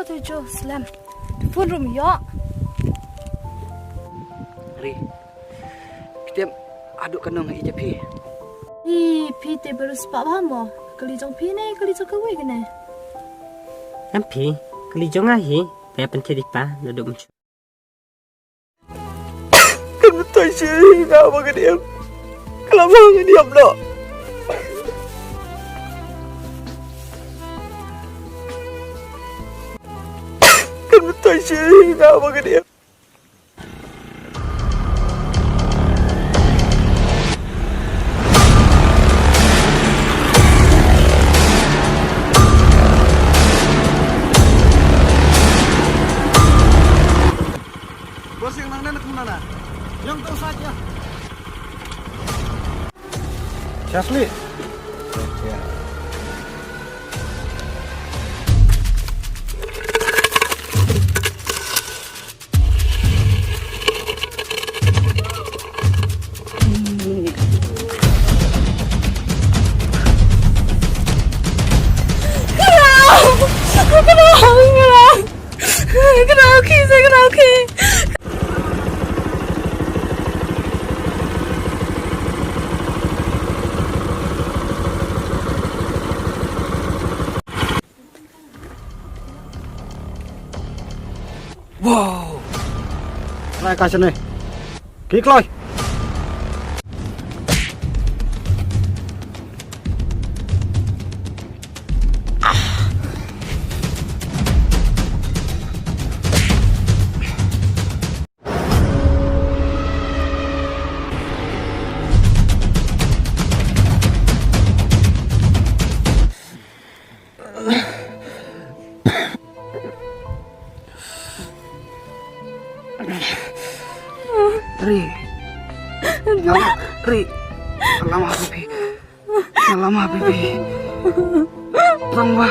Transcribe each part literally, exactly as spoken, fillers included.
Te jo slem. Phone rum yo. Ri. Kitem adu kanong i japi. I phi te berus pa ba mo. Kali jong phi ne, kali jong kawei kene. Em phi, kali jong ahi, pa ya pen kiri pa, nadu menchu. Kan betul sih, nggak makan diam. Kalau makan diam lo. Kan betul sih, nggak makan diam. Bos yang nang nenek mana? Yang tahu saja. Chasli. Ya. Wow. Kloi ka shane. Ki kloi. Ri. Ri. Lama bibi. Lama bibi. Tang ba.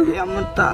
Ya menta.